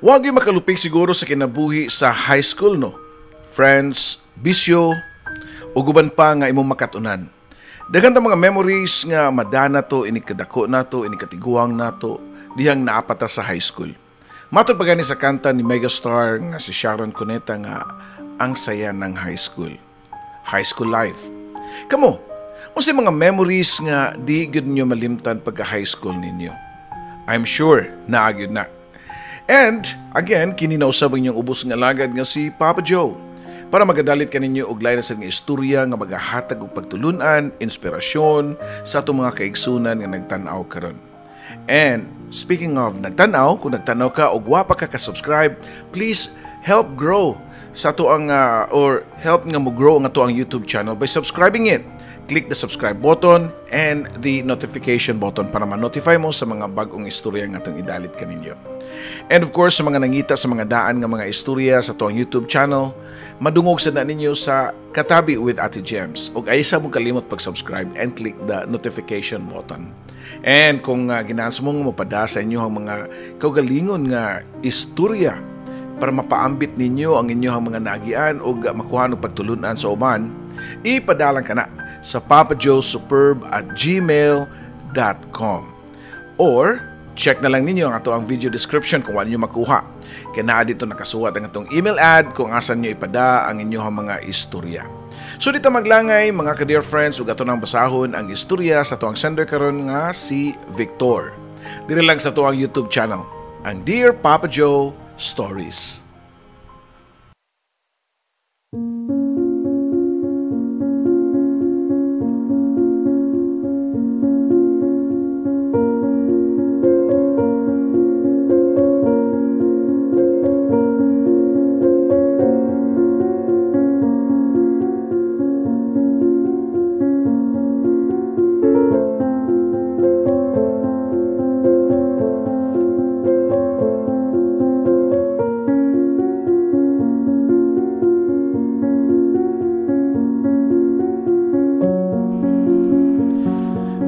Wag yung makalupig siguro sa kinabuhi sa high school, no? Friends, bisyo, ug uban pa nga imong makatunan. Daghan ta mga memories nga madana to, inikadako nato, inikatiguang nato, dihang naapata sa high school. Matod pa gani sa kanta ni megastar nga si Sharon Cuneta nga ang saya ng high school. High school life. Kamo, unsay mga memories nga di gyud nyo malimtan pagka high school ninyo? I'm sure naa gyud na. And again, kini na usab ang inyong ubos nga alagad nga si Papa Joe para magadalit kaninyo og lain sa nga istorya nga magahatag og pagtulunan, inspirasyon sa atong mga kaigsunan nga nagtan-aw karon. And speaking of nagtan-aw, kung nagtan-aw ka og wa pa ka ka-subscribe, please help grow sa ato ang or help nga mo grow ang ato ang YouTube channel by subscribing it. Click the subscribe button and the notification button para ma-notify mo sa mga bag-ong istorya nga atong idalit kaninyo. And of course, sa mga nangita sa mga daan nga mga istorya sa atong YouTube channel, madungog sa na ninyo sa Katabi with Ate Gems. Og ay sa mong kalimot pag-subscribe and click the notification button. And kung ginahan sa mong mapada sa inyo ang mga kaugalingon nga istorya para mapaambit ninyo ang inyong mga naagian o makuha ng pagtulunan sa uban, ipadalang ka na sa papajoesuperb@gmail.com. Or, check na lang ninyo ang ato ang video description kung wala nyo makuha. Kaya naa dito nakasuwat ang atong email ad kung asan nyo ipada ang inyong mga istorya. So dito maglangay mga ka-dear friends, ug ato nang basahon ang istorya sa atuang sender karon nga si Victor. Diri lang sa atuang YouTube channel, ang Dear Papa Joe Stories.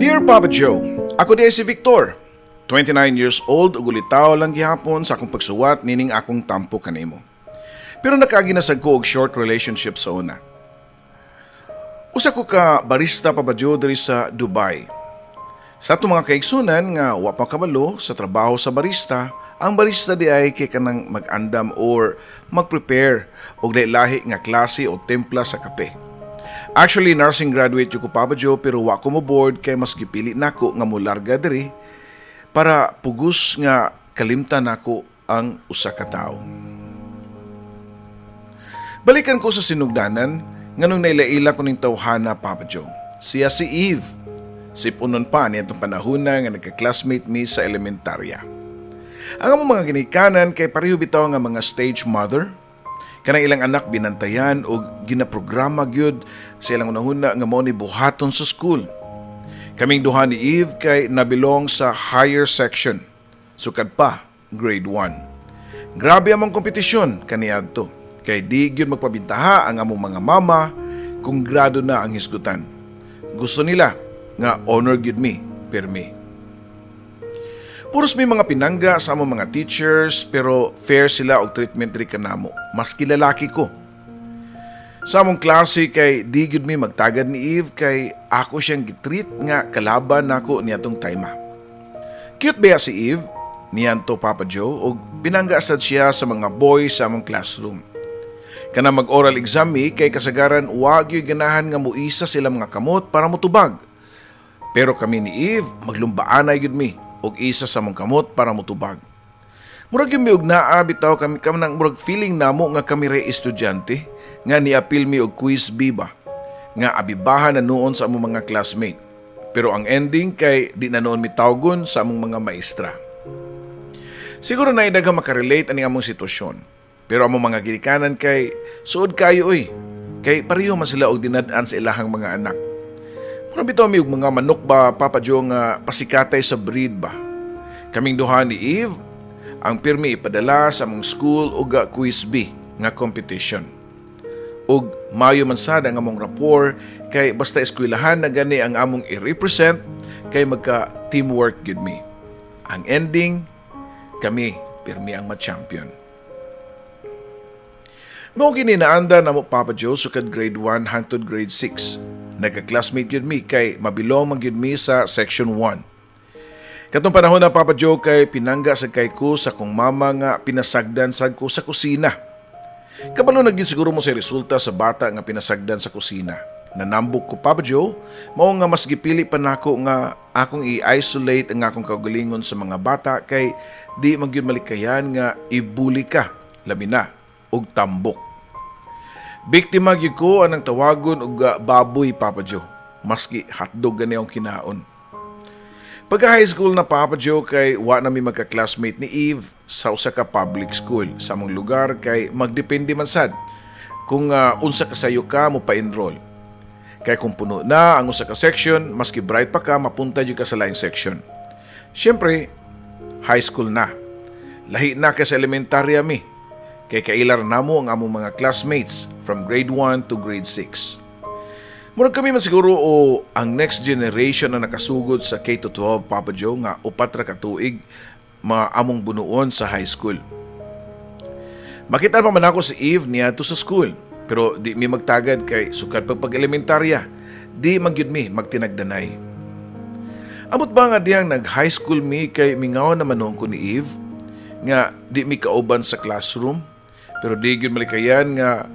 Dear Papa Joe, ako di ay si Victor, 29 years old ug ulitaw lang gihapon sa akong pagsuwat nining akong tampo kanimo. Pero nakaagi na sad ko og short relationship sa una. Usa ko ka barista pa ba Joe diri sa Dubai. Sa atong mga kaigsunan nga wa pa kabalo sa trabaho sa barista, ang barista di ay kay kanang mag-andam or mag-prepare og lahi nga klase o templa sa kape. Actually, nursing graduate ko Papa Joe, pero wa ko mo board kay mas gipili nako nga mularga diri para pugos nga kalimtan nako ang usa ka tawo. Balikan ko sa sinugdanan nganong nailaila ko ning tawhana Papa Joe. Siya si Eve. Sipunon pa niya itong panahona nga nagka-classmate mi sa elementarya. Ang among mga ginikanan kay pareho bitaw nga mga stage mother. Kanang ilang anak binantayan o ginaprograma gyud sa ilang unahuna nga mao ni buhaton sa school. Kaming duha ni Eve kay nabilong sa higher section. Sukad pa, grade 1. Grabe among kompetisyon kaniadto. Kay di gyud magpabintaha ang among mga mama kung grado na ang hisgutan. Gusto nila nga honor gyud mi, pirmi. Puros may mga pinangga sa among mga teachers pero fair sila og treatment diri kanamo. Maski lalaki ko. Sa among klase kay di gyud mi magtagad ni Eve kay ako siyang gitreat nga kalaban nako niadtong time. Cute ba si Eve? Niyanto Papa Joe og pinangga sad siya sa mga boys sa among classroom. Kana mag-oral exam mi kay kasagaran wa gyud ganahan nga muisa sila mga kamot para motubag. Pero kami ni Eve maglumbaanay gyud mi og isa sa mong kamot para motubag. Murag yung miug naa bitaw kami kami nang murag feeling namo nga kami re estudyante nga niapil mi og quiz bee ba nga abibahan na noon sa among mga classmate. Pero ang ending kay di na noon mitawgon sa among mga maestra. Siguro na daghang makarelate ani among sitwasyon. Pero among mga ginikanan kay suod kayo oy. Kay pareho man sila og dinad-an sa ilahang mga anak. Murag bitaw mi og mga manok ba Papa Joe nga pasikatay sa breed ba. Kaming duha ni Eve ang pirmi ipadala sa among school og quiz bee nga competition. Og maayo man sad ang among rapport kay basta eskwelahan na gani ang among i-represent kay magka teamwork gyud mi. Ang ending kami Pirmi ang ma-champion. Mao gini naanda namo, Papa Joe, sukad grade 1 hangtod grade 6. Nagka-classmate gyud mi kay mabilong man gyud mi sa section 1. Katong panahon na, Papa Joe, kay pinangga sa kay ko sa kong mama nga pinasagdan sad ko sa kusina. Kabalo na gyud siguro mo sa resulta sa bata nga pinasagdan sa kusina. Nanambok ko, Papa Joe, mao nga mas gipili pa nako nga akong i-isolate ang akong kaugalingon sa mga bata kay di man gyud malikayan nga ibuli ka, labi na og tambok. Biktima gyud ko anang tawagon og baboy, Papa Joe, maski hotdog gani ang kinaon. Pagka high school na, Papa Joe, kay wa na mi magka-classmate ni Eve sa usa ka public school sa among lugar kay magdepende man sad kung unsa ka sayo ka mo pa-enroll. Kay kung puno na ang usa ka section, maski bright pa ka, mapunta jud ka sa laing section. Siyempre, high school na. Lahi na kay sa elementarya mi. Kay kailar namo ang among mga classmates from grade 1 to grade 6. Murag kami man siguro o ang next generation na nakasugod sa K-12, Papa Joe, nga 4 ra ka tuig mga among bunuon sa high school. Makita pa man ako si Eve niadto sa school. Pero di mi magtagad kay sukad pag pag-elementarya, di man gyud mi magtinagdanay. Amot ba nga diyang nag-high school mi kay mingaw naman noon ko ni Eve nga di mi kauban sa classroom, pero di gyud malikayan nga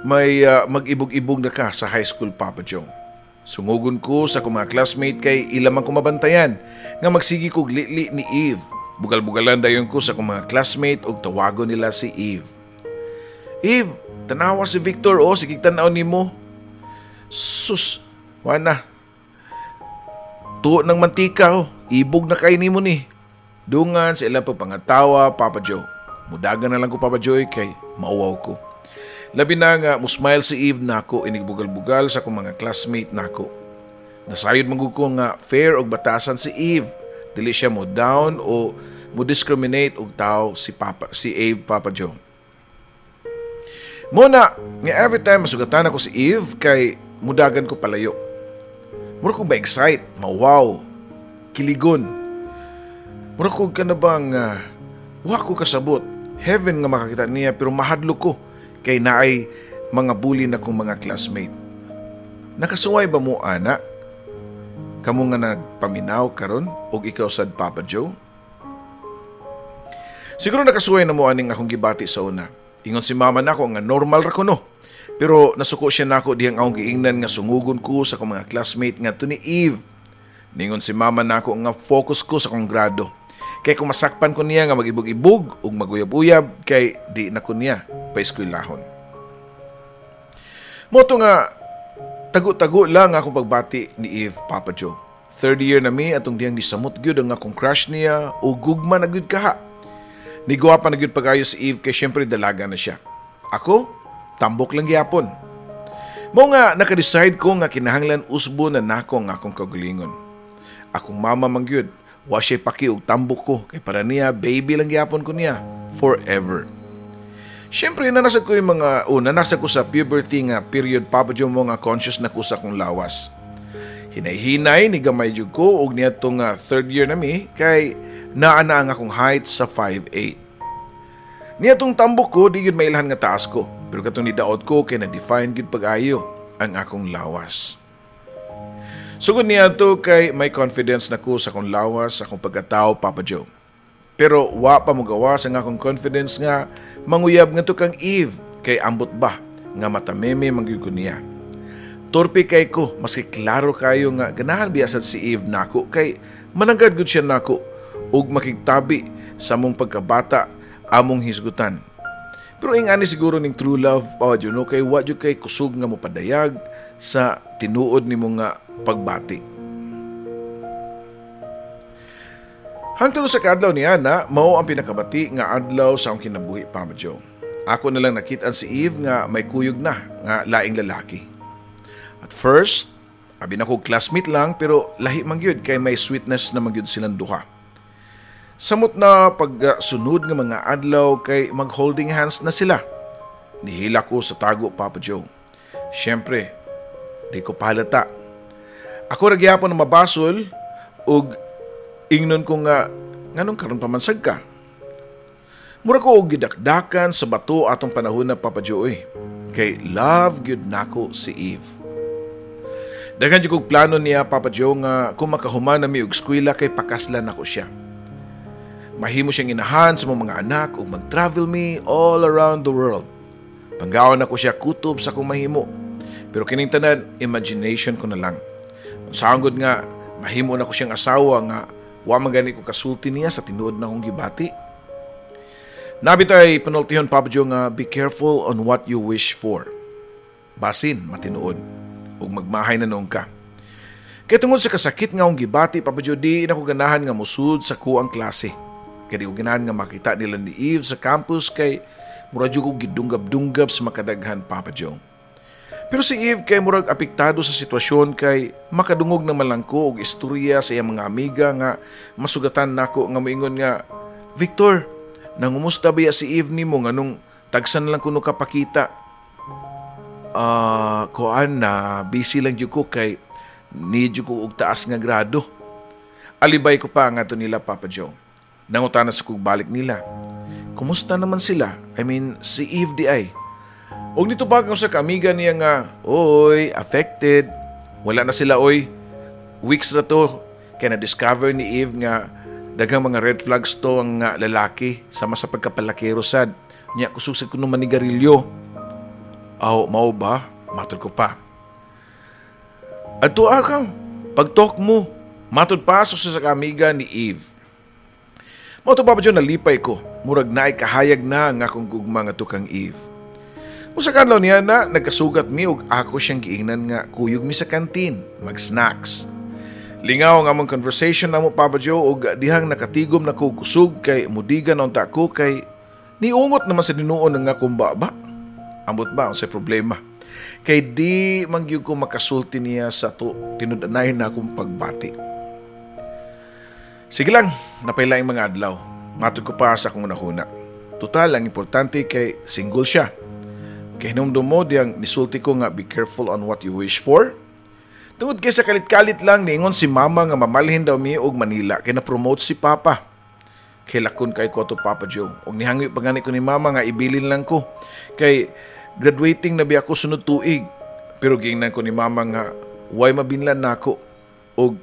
may mag-ibog-ibog na ka sa high school, Papa Joe. Sungugon ko sa akong mga classmate kay ila man ko mabantayan nga magsigi kog lili ni Eve. Bugal-bugalan dayon ko sa akong mga classmate og tawagon nila si Eve. "Eve, tanawa si Victor, oh, sige tanaw nimo." Sus, wana. Tuo ng mantika, oh, ibog na kay nimo ni. Dungan sa ilang pagpangatawa, Papa Joe. Mudagan na lang ko, Papa Joe, kay mauwaw ko. Labi na nga, musmile si Eve nako, inigbugal-bugal sa akong mga classmate nako. Nasayod man ko nga fair og batasan si Eve. Dili siya mo down o mo discriminate og tao si Eve, Papa Joe. Muna, nga every time masugatan ako si Eve kay mudagan ko palayo. Mura ko ma-excite, ma-wow, kiligon. Mura ko ka na bang, wa ko kasabot. Heaven nga makakita niya pero mahadlo ko kay naay mga bully na kong mga classmate. Nakasuway ba mo, ana? Kamo nga nagpaminaw karon og ikaw sad, Papa Joe? Siguro nakasuway na mo aning akong gibati sa una. Ingon si mama nako nga normal ra kuno. Pero nasuko siya nako dihang akong giingnan nga sungugon ko sa akong mga classmate nga to ni Eve. Ningon si mama nako nga focus ko sa akong grado. Kay kung masakpan ko niya nga magibog-ibog ug maguyab-uyab kay di na ko niya paeskwelahon. Moto nga tago-tago lang akong pagbati ni Eve, Papa Joe. Third year na mi atong diyang nisamot gyud ang akong crush niya o gugma na gyud kaha. Niguwapa na gyud pagayo si Eve kay syempre dalaga na siya. Ako, tambok lang gyapon. Mao nga naka-decide ko nga kinahanglan usbo na nako ang akong kaugalingon. Akong mama man gyud, wa siya paki og tambok ko kay para niya baby lang gyapon ko niya forever. Syempre nanasad ko yung mga o nanasad ko sa puberty nga period, Papa Joe, mo nga conscious na ko sa akong lawas. Hinay-hinay ni gamay jud ko og niadtong third year na mi kay naa na ang akong height sa 5'8. Niadtong tambok ko di gyud mailhan nga taas ko, pero katong nidaot ko kay na-define gyud pag-ayo ang akong lawas. Sugod niadto kay may confidence na ko sa akong lawas, sa akong pagkatao, Papa Joe. Pero wa pa mogawas ang akong confidence nga manguyab ngadto kang Eve kay ambot ba nga matameme man gyud ko niya. Torpe kay ko maski klaro kayo nga ganahan biya sad si Eve nako kay mananggad gud siya nako ug makigtabi sa among pagkabata among hisgutan. Pero ingani siguro ning true love, Papa Joe, no, kay wa jud kay kusog nga mopadayag sa tinuod nimo nga pagbati. Hangtod sa kaadlaw niya na mao ang pinakabati nga adlaw sa akong kinabuhi, Papa Joe. Ako na lang nakit-an si Eve nga may kuyog na nga laing lalaki. At first, abi na ko classmate lang pero lahi man gyud kay may sweetness na man gyud silang duha. Samot na pagsunod nga mga adlaw kay mag-holding hands na sila. Nihila ko sa tago, Papa Joe. Siyempre, di ko pahalata. Ako ra gyapon na mabasol ug ingnon ko nga nganong karon pa man sad ka. Mura ko og gidakdakan sa bato atong panahon na, Papa Joe. Kay love gyud nako si Eve. Daghan jud kog plano niya, Papa Joe, nga kung makahuman na mi og eskwela kay pakaslan nako siya. Mahimo siyang inahan sa mga anak ug mag-travel mi all around the world. Panggaon nako siya kutob sa akong mahimo. Pero kining tanan, imagination ko na lang. Sanggod nga mahimo na ko siyang asawa nga wa man gani ko kasulti niya sa tinuod na akong gibati. Nabitay panultihon, Papa Joe, nga be careful on what you wish for. Basin matinuod ug magmahay na noong ka. Kay tungod sa kasakit nga akong gibati, Papa Joe, di na ko ganahan nga musud sa kuang klase. Kay di ko ganahan nga makita nila ni Eve sa campus kay mura jud ko gidunggab-dunggab sa makadaghan, Papa Joe. Pero si Eve kay murag apektado sa sitwasyon kay makadungog na man lang ko og istorya sa iyang mga amiga nga masugatan nako nga moingon nga, "Victor, nangumusta ba ya si Eve nimo, nganong tagsan lang kuno kapakita?" "Ah, kuan na busy lang jud ko kay need jud ko og taas nga grado." Alibay ko pa nga to nila, Papa Joe. Nangutana sa kog balik nila. Kumusta naman sila? I mean, si Eve di ay. Og nito pa sa kaamiga niya nga, "Oy, affected. Wala na sila, oy. Weeks na to." Kaya na-discover ni Eve nga daghang mga red flags to ang nga lalaki sama sa pagkapalakero sad. Nya kusog sa kuno manigarilyo. "Aw, mao ba?" Matod ko pa. "Adto ka, pag-talk mo." Matod pa sa kaamiga ni Eve. Mao to, Papa Joe, nalipay ko. Murag naay kahayag na nga akong gugma nga kang Eve. Usa ka adlaw niya na nagkasugat mi og ako siyang giingnan nga kuyog mi sa kantin, mag-snacks. Lingaw ang among conversation namo, Papa Joe, og dihang nakatigom na ko kusog kay mudigan unta ko kay niungot naman sa dinuon nga akong baba. Ambot ba unsay problema? Kay di man gyud ko makasulti niya sa to tinud-anay na akong pagbati. Sige lang, napailaing mga adlaw. Matod ko pa sa akong unahuna. Total, ang importante kay single siya. Kay hinumdum mo diyang nisulti ko nga be careful on what you wish for. Tungod kay sa kalit-kalit lang niingon si mama nga mamalhin daw mi og Manila kay na-promote si papa. Kay lakon kay ko to, Papa Joe. Og nihangyo pa gani ko ni mama nga ibilin lang ko. Kay graduating na biya ako sunod tuig. Pero giingnan ko ni mama nga way mabinlan nako og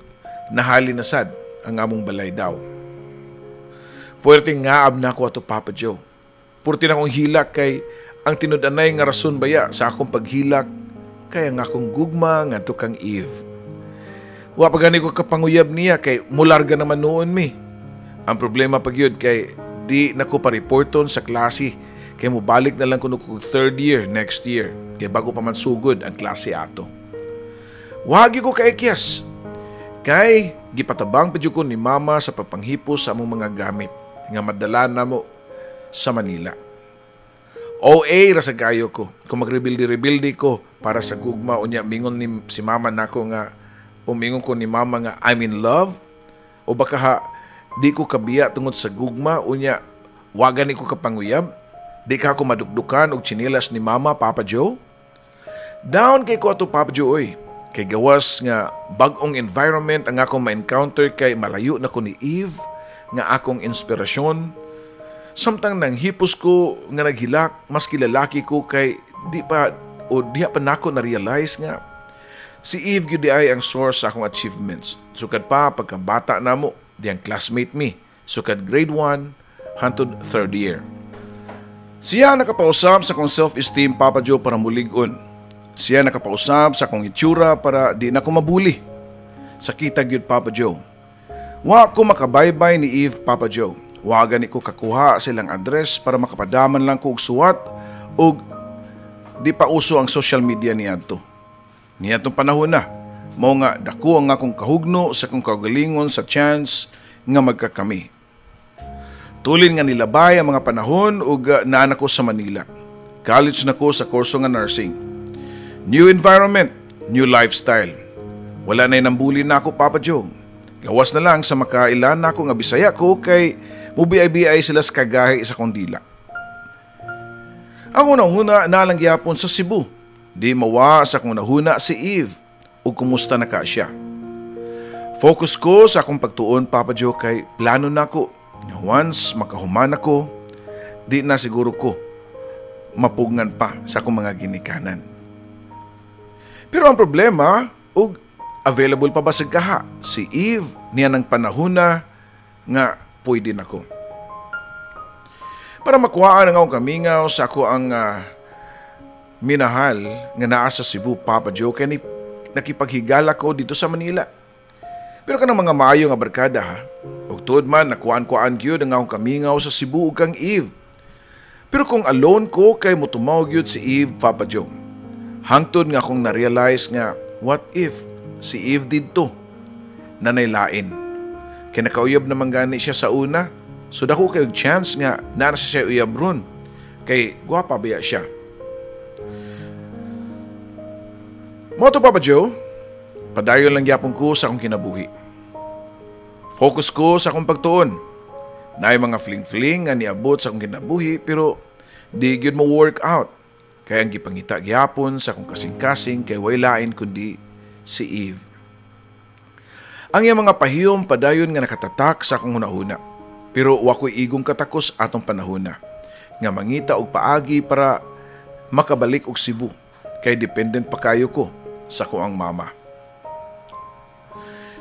nahali na sad ang among balay daw. Puwerte nga ab na ako ato, Papa Joe. Purti na akong hilak kay ang tinud-anay nga rason baya sa akong paghilak kay ang akong gugma ngadto kang Eve. Wa pa gani ko kapanguyab niya kay mularga naman noon mi. Ang problema pa gyud kay di na ko pa-reporton sa klase kay mobalik na lang kuno ko third year next year kay bago pa man sugod ang klase ato. Wagi ko kaikyas kay gipatabang pa jud ko ni mama sa pagpanghipos sa among mga gamit nga madala namo sa Manila. OA ra sa kayo ko. Kung magrebildi-rebildi ko para sa gugma, unya mingon ni si mama nako nga umingon ko ni mama nga I'm in love, o baka ha, di ko kabiya tungod sa gugma, unya wagan ni ko kapanguyab, di ka ako madukdukan og tsinilas ni mama, Papa Joe. Down kay ko ato, Papa Joe, oy. Kay gawas nga bag-ong environment ang akong ma-encounter kay malayo na ko ni Eve nga akong inspirasyon. Samtang nang hipos ko nga naghilak, maski lalaki ko kay di pa o diha pa nako na-realize nga si Eve gyud ay ang source sa akong achievements. Sukad pa pagkabata namo, diyang classmate mi, sukad grade 1 hantod third year. Siya nakapausab sa akong self-esteem, Papa Joe, para mulig-on. Siya nakapausab sa akong itsura para di na ko mabuli. Sakita gyud, Papa Joe. Wa ko makabaybay ni Eve, Papa Joe. Wa gani ko kakuha silang address para makapadaman lang ko og suwat og di pa uso ang social media niadto. Niadtong panahon na, mao nga dako ang akong kahugno sa akong kaugalingon sa chance nga magkakami. Tulin nga nilabay ang mga panahon ug naa na ko sa Manila. College na ko sa kurso nga nursing. New environment, new lifestyle. Wala na nambuli na ako, Papa Joe. Gawas na lang sa makailan na ako nga Bisaya ko kay mubiay-biay sila sa kagahi sa akong dila. Ang unang-una nalang gyapon sa Cebu. Di mawa sa akong nahuna si Eve ug kumusta na ka siya. Focus ko sa akong pagtuon, Papa Joe, kay plano nako nga once makahuman ako, Di na siguro ko mapugngan pa sa akong mga ginikanan. Pero ang problema, og available pa ba sa kaha si Eve niya ng panahon na nga pwede nako? Para makuhaan ang akong kamingaw sa ako ang minahal nga naa sa Cebu, Papa Joe, kay ni nakipaghigala ko dito sa Manila. Pero kanang mga maayo nga barkada ha. Ug tuod man nakuan-kuan gyud ang akong kamingaw sa Cebu ug kang Eve. Pero kung alone ko kay motumaw gyud si Eve, Papa Joe. Hangtod nga akong na-realize nga what if si Eve didto nanay lain? Kay nakauyab naman gani siya sa una. So dako kay chance nga naa na siya uyab ron. Kay gwapa baya siya. Mao to, Papa Joe, padayon lang gyapon ko sa akong kinabuhi. Focus ko sa akong pagtuon. Naay mga fling-fling nga niabot sa akong kinabuhi pero di gyud mo work out. Kaya ang gipangita gyapon sa akong kasing-kasing kay way lain kundi si Eve. Ang iyang mga pahiyom padayon nga nakatatak sa akong hunahuna. Pero wa ko'y igong katakos atong panahona nga mangita og paagi para makabalik og Cebu kay dependent pa kayo ko sa kuang mama.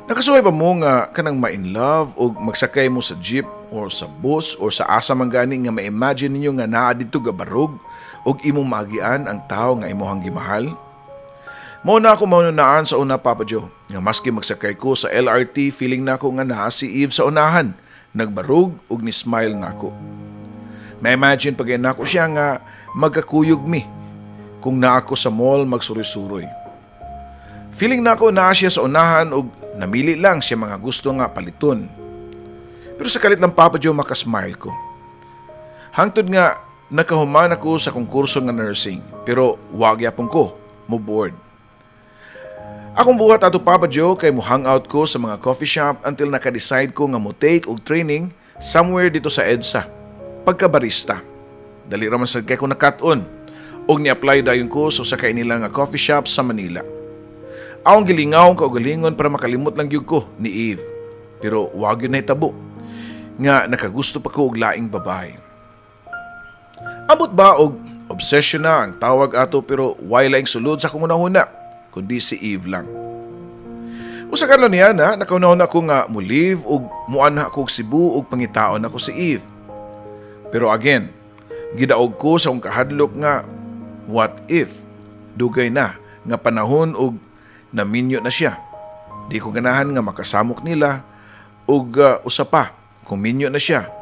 Nakasuway ba mo nga kanang ma-in love o magsakay mo sa jeep or sa bus or sa asa man gani nga ma-imagine ninyo nga naa didto gabarog og imong maagian ang tawo nga imuhang gimahal? Mao na ako mahununaan sa una, Papa Joe, nga maski magsakay ko sa LRT, feeling nako nga naa si Eve sa unahan, nagbarog ug ni-smile nako. Ma-imagine pag nako siya nga magkakuyog mi kung naa ko sa mall magsuroy-suroy. Feeling nako naa siya sa unahan ug namili lang siya mga gusto nga paliton. Pero sa kalit lang, Papa Joe, makasmile ko. Hangtod nga nakahuman ako sa akong kurso nga nursing, pero wa gyapon ko mo board. Akong buhat ato, Papa Joe, kay mo hangout ko sa mga coffee shop until naka-decide ko nga mo take og training somewhere dito sa EDSA pagka barista. Dali ra man sad kay ko nakat-on og ni-apply dayon ko sa usa ka nila nga coffee shop sa Manila. Akong gilingaw kaugalingon para makalimot lang gyud ko ni Eve. Pero wa gyud nahitabo nga nakagusto pa ko og laing babae. Ambot ba og obsession na ang tawag ato, pero way laing sulod sa akong hunahuna kundi si Eve lang. Usa ka niya na nakaunahuna ko nga mo leave og muanha ko og Cebu og pangitaon ako si Eve. Pero again, gidaog ko sa akong kahadlok nga what if dugay na nga panahon og naminyo na siya? Di ko ganahan nga makasamok nila og usa pa, kung minyo na siya,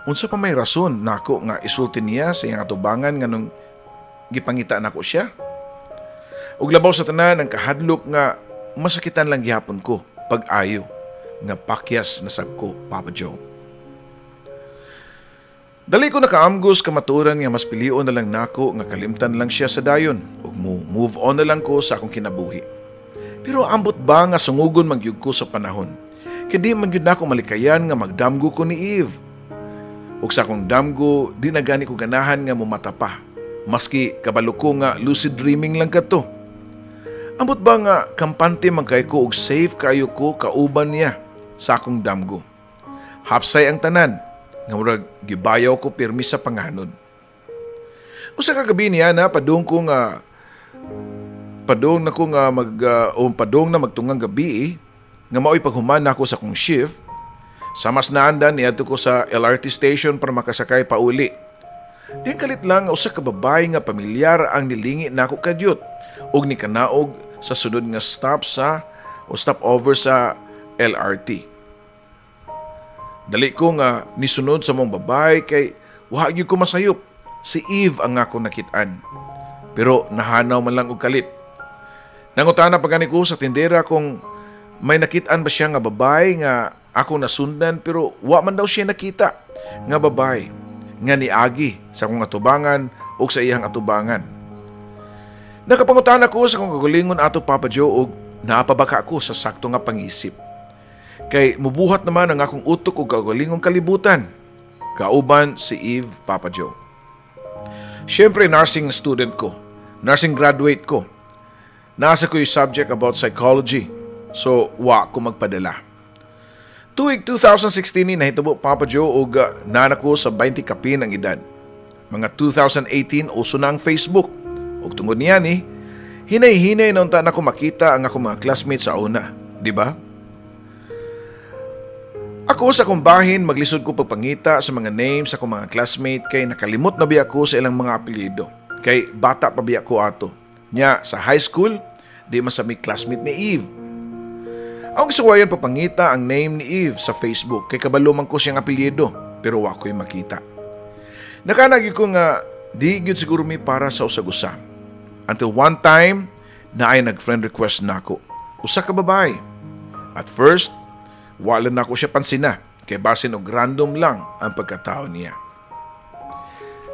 unsa pa may rason nako nga isulti niya sa iyang atubangan nga nung gipangita nako siya? Ug labaw sa tanan, ang kahadlok nga masakitan lang gihapon ko pag-ayo nga pakyas na sab ko, Papa Joe. Dali ko nakaamgos kamatuoran nga mas pilion na lang nako nga kalimtan lang siya sa dayon ug mo move on na lang ko sa akong kinabuhi. Pero ambot ba nga sungugon man gyud ko sa panahon? Kay di man gyud nako malikayan nga magdamgo ko ni Eve. Ug sa akong damgo, di na gani ko ganahan nga mumata pa. Maski kabalo ko nga lucid dreaming lang kadto. Ambot ba nga kampante man kay ko og safe kayo ko kauban niya sa akong damgo? Hapsay ang tanan nga murag gibayaw ko pirmi sa panganod. Usa ka gabi niya na padung ko nga padung na ko nga mag o padung na magtungang gabi eh, nga mao'y paghuman nako sa akong shift. Sa mas naandan, niadto ko sa LRT station para makasakay pauli. Di kalit lang usa ka babae nga pamilyar ang nilingi nako kadyot ug nikanaog sa sunod nga stop sa o stop over sa LRT. Dali ko nga nisunod sa mong babae kay wa gyud ko masayop. Si Eve ang akong nakit-an. Pero nahanaw man lang og kalit. Nangutana pa gani ko sa tindera kung may nakit-an ba siya nga babae nga ako nasundan, pero wa man daw siya nakita nga babae nga niagi sa akong atubangan o sa iyang atubangan. Nakapangutana ko sa akong kagalingon ato, Papa Joe, og naapabaka ako sa sakto nga pangisip. Kay mubuhat naman ang akong utok og kagalingong kalibutan. Kauban si Eve, Papa Joe. Siyempre, nursing student ko. Nursing graduate ko. Nasa ko yung subject about psychology. So, wa ko magpadala. Tuig 2016 ni nahitabo, Papa Joe, og nana ko sa 20 kapin ang edad. Mga 2018, uso na ang Facebook. Ug tungod niya ni, hinay-hinay na unta nako makita ang akong mga classmates sa una, di ba? Ako sa akong bahin, maglisod ko pagpangita sa mga names sa akong mga classmate kay nakalimot na biya ko sa ilang mga apelyido. Kay bata pa biya ko ato. Nya, sa high school, di man sa mi classmate ni Eve. Ang gisuwayan pagpangita ang name ni Eve sa Facebook kay kabalo man ko siyang apelyido, pero wa ko'y makita. Nakanagi ko nga di gyud siguro mi para sa usag-usa. Until one time, na ay nag-friend request nako. Usa ka babae. At first, wala na ako siya pansina, kay basin og random lang ang pagkatao niya.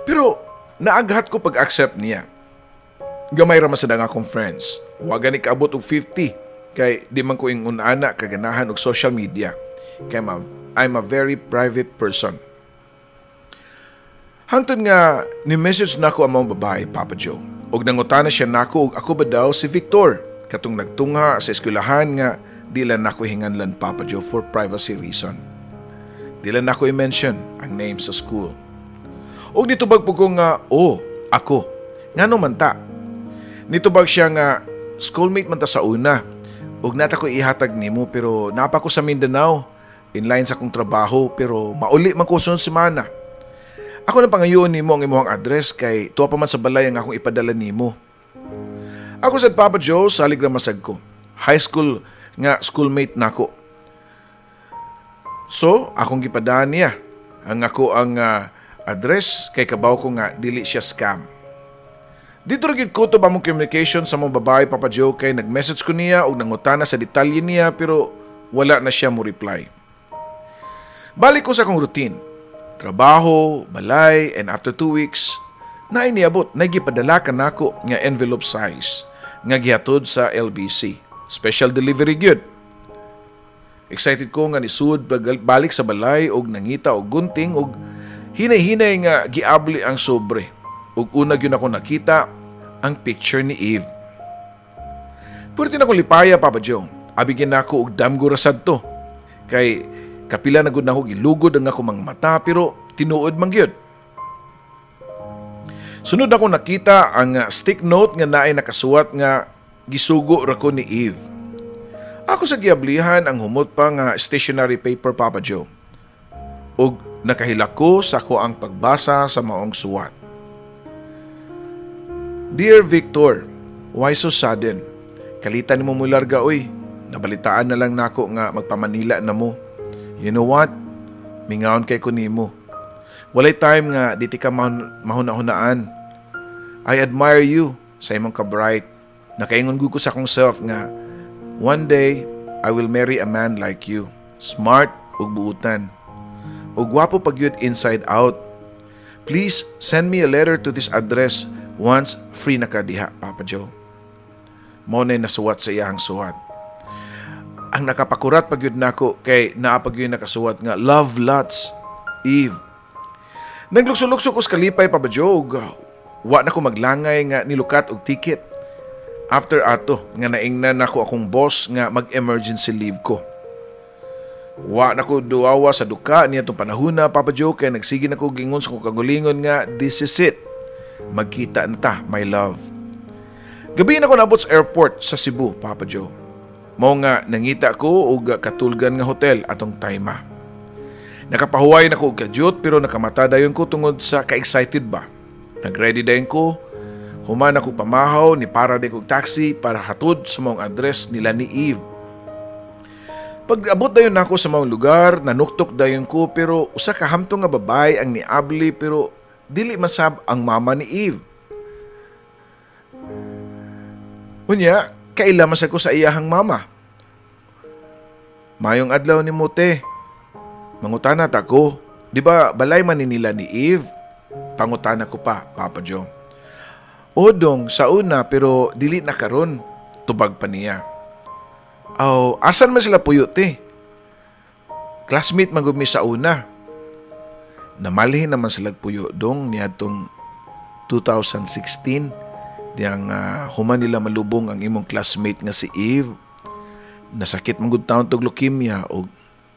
Pero naaghat ko pag-accept niya. Gamay ra man sad ang akong friends. Wa gani kaabot og 50 kay di man ko ingon ana kaganahan og social media. Kay I'm a very private person. Hangtod nga ni message nako ang mga babae, Papa Joe. Og nangutana siya nako og ako ba daw si Victor katong nagtungha sa eskwelahan nga di lang nako hinganlan, Papa Joe, for privacy reason. Di lang nako i-mention ang name sa school. Og nitubag po ko nga, "Oh, ako. Ngano man ta?" Nitubag siya nga, "Schoolmate man ta sa una. Og naa ta ko ihatag nimo pero naa pa ko sa Mindanao. Inline sa akong trabaho pero mauli man ko sunod semana. Ako na pangayoon nimo ang imong address kay tuwa pa man sa balay ang akong ipadala nimo." Ako sa Papa Joe, salig ra masag ko. High school nga schoolmate nako. So, akong gipadaan niya ang ako ang address kay kabaw ko nga dili siya scam. Dito ra gyud kutob among communication sa mga babae, Papa Joe, kay nag-message ko niya og nangutana sa detalye niya pero wala na siya mo reply. Balik ko sa akong routine. Trabaho, balay, and after 2 weeks, na iniabot, nagipadala ka nako nga envelope size nga gihatod sa LBC. Special delivery gyud. Excited ko nga nisud balik sa balay og nangita og gunting og hinay-hinay nga giabli ang sobre. Ug una gyud ako nakita ang picture ni Eve. Pwerte na akong lipaya, Papa Joe. Abi gyud nako og damgo ra sad to. Kay kapila na gud nako gilugod ang ako mga mata pero tinuod man gyud. Sunod ako nakita ang stick note nga naay nakasuwat nga gisugo ra ko ni Eve. Ako sa giablihan ang humot pa nga stationery paper, Papa Joe. Ug nakahilak ko sa ako ang pagbasa sa maong suwat. "Dear Victor, why so sudden? Kalitan nimo mularga oy. Nabalitaan na lang nako nga magpamanila na mo. You know what? Mingawon kay ko nimo. Walay time nga di ka mahuna-hunaan. I admire you sa imong ka-bright. Nakaingon gud ko sa akong self nga one day I will marry a man like you. Smart ug buutan. Ug gwapo pa gyud inside out. Please send me a letter to this address once free na ka diha, Papa Joe." Mao na nasuwat sa iyang suwat. Ang nakapakurat pa gyud nako kay naa pa gyud nakasuwat nga "Love lots, Eve." Naglukso-lukso ko sa kalipay, Papa Joe, ug wa na ko maglangay nga nilukat og ticket. After ato nga naingnan nako akong boss nga mag-emergency leave ko. Wa na ko duawa sa duka niya itong panahona, Papa Joe, kay nagsige na ko gingon sa kong kagulingon nga this is it. Magkita na ta, my love. Gabi na ko naabot sa airport sa Cebu, Papa Joe. Mao nga nangita ko og katulgan nga hotel atong time. Nakapahuway na ko og kadyot pero nakamata dayon ko tungod sa ka-excited ba. Nag-ready dayon ko. Human ako pamahaw ni para di kog taxi para hatod sa maong address nila ni Eve. Pag abot dayon nako sa maong lugar, nanuktok dayon ko pero usa ka hamtong nga babae ang niabli pero dili masab ang mama ni Eve. Unya, kaila man ko sa iyahang mama. "Mayong adlaw ni te. Mangutana ta ko. Di ba balay man ni nila ni Eve?" Pangutana ko pa, Papa Joe. "Odong, sa una pero dili na karon," tubag pa niya. "Aw, asan man sila puyo, te? Classmate man gud mi sa una." "Namalhin naman sila puyo dong niadtong 2016 diyang human nila malubong ang imong classmate nga si Eve. Nasakit man gud taon tog leukemia og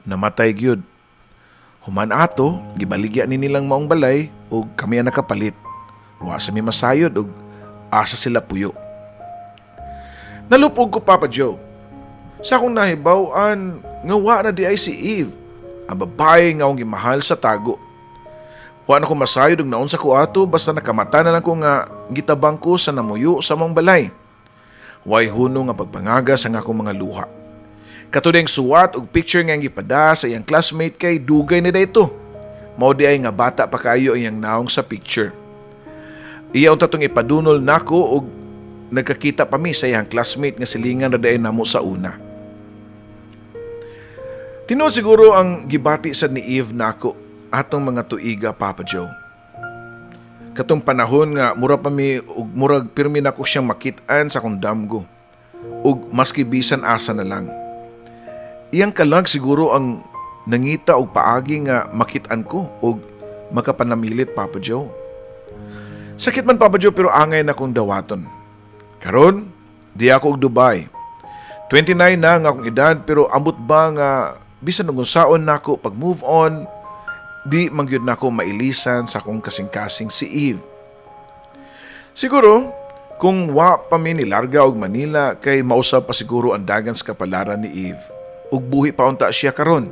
namatay gyud." Human ato, gibaligya ni nilang maong balay ug kami ang nakapalit. Wa sa mi masayod og asa sila puyo. Nalupog ko, Papa Joe. Sa akong nahibaw-an nga wa na diay si Eve, ang babae nga akong gimahal sa tago. Wa na ko masayod og naunsa ko ato, basta nakamata na lang ko nga gitabang ko sa namuyo sa maong balay. Way hunong nga pagpangagas ang akong mga luha. Katudeng suwat og picture nga gipada sa iyang classmate kay dugay ni dayto. Mao diay nga bata pa kayo iyang naong sa picture. Iya unta tong ipadunol nako og nagkakita pa mi sa iyang classmate nga silingan ra diay namo sa una. Tinuod siguro ang gibati sad ni Eve nako atong mga tuiga, Papa Joe. Katong panahon nga mura pa mi ug murag pirmi nako siyang makit-an sa akong damgo ug maski bisan asa na lang. Iyang kalag siguro ang nangita og paagi nga makit-an ko ug makapanamilit, Papa Joe. Sakit man, Papa Joe, pero angay na kong dawaton. Karon, di ako og Dubai. 29 na ang akong edad, pero ambot ba nga bisan ug unsaon nako pag move on, di man gyud nako mailisan sa akong kasing-kasing si Eve. Siguro kung wa pa mi nilarga og Manila kay mausab pa siguro ang dagan sa kapalaran ni Eve ug buhi pa unta siya karon.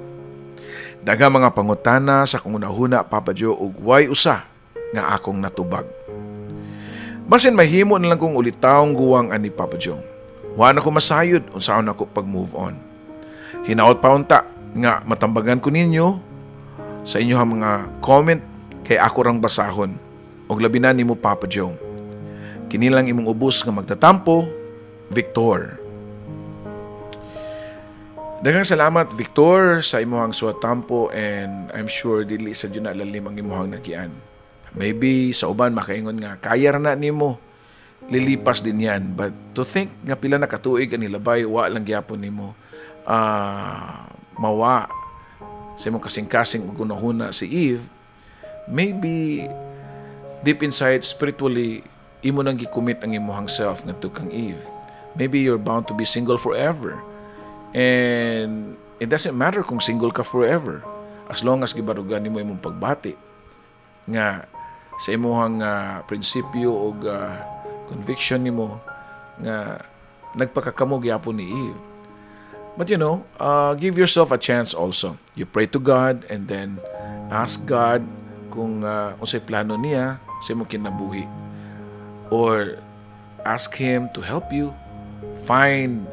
Daghang mga pangutana sa akong hunahuna, Papa Joe, ug way usa nga akong natubag. Basin mahimo na lang kong ulitawong guwang ani, Papa Joe. Wa na ko masayod unsaon ako pag move on. Hinaot pa unta nga matambagan ko ninyo sa inyong mga comment kay ako rang basahon. Og labi na nimo, Papa Joe. Kini lang imong ubos nga magtatampo, Victor. Daghang salamat, Victor, sa imong suwatampo, and I'm sure dili sa jud na lalim ang imong nagian. Maybe sa uban makaingon nga kaya ra na nimo, lilipas din yan. But to think nga pila na katuig ang nilabay, wa lang gyapon nimo mawa sa imong kasing-kasing ug hunahuna si Eve, maybe deep inside, spiritually, imo nang gi-commit ang imong self ngadto kang Eve. Maybe you're bound to be single forever. And it doesn't matter kung single ka forever as long as gibarugan nimo imong pagbati nga sa imong prinsipyo og conviction nimo nga nagpakakamo gyapon ni Eve. But give yourself a chance also. You pray to God and then ask God kung unsay plano niya sa imong kinabuhi. Or ask Him to help you find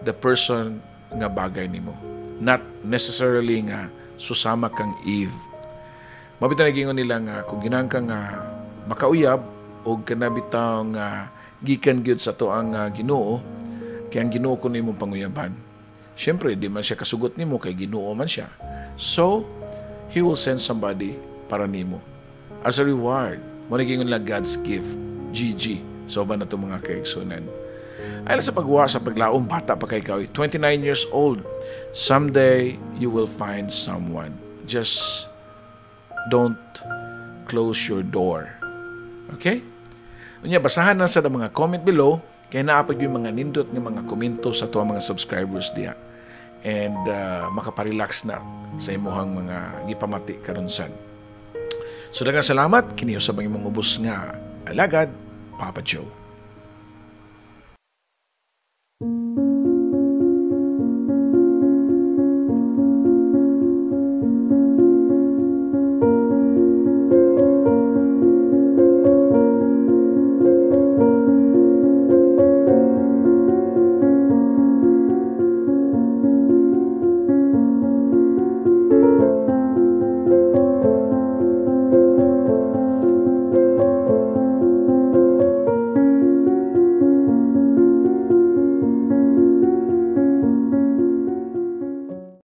the person nga bagay nimo. Not necessarily nga susama kang Eve. Mao bitaw nagingon nila nga kung ganahan ka nga makauyab og kanabitaw nga gikan gyud sa atoang Ginoo, kay ang Ginoo kuno imong panguyaban. Siyempre, di man siya kasugot nimo kay Ginoo man siya. So, He will send somebody para nimo as a reward. Mao nang nila God's gift, GG. So ba na itong mga kaigsunan? Ay sa pagwa sa paglaom, bata pa kay ikaw, 29 years old. Someday, you will find someone. Just don't close your door. Okay? Unya, basahan na sa mga comment below kay naa pag yung mga nindot nga mga komento sa ato mga subscribers diha. And makaparelax na sa imuhang mga gipamati karon sad. So daghang salamat, kini usab ang imong ubos nga alagad, Papa Joe.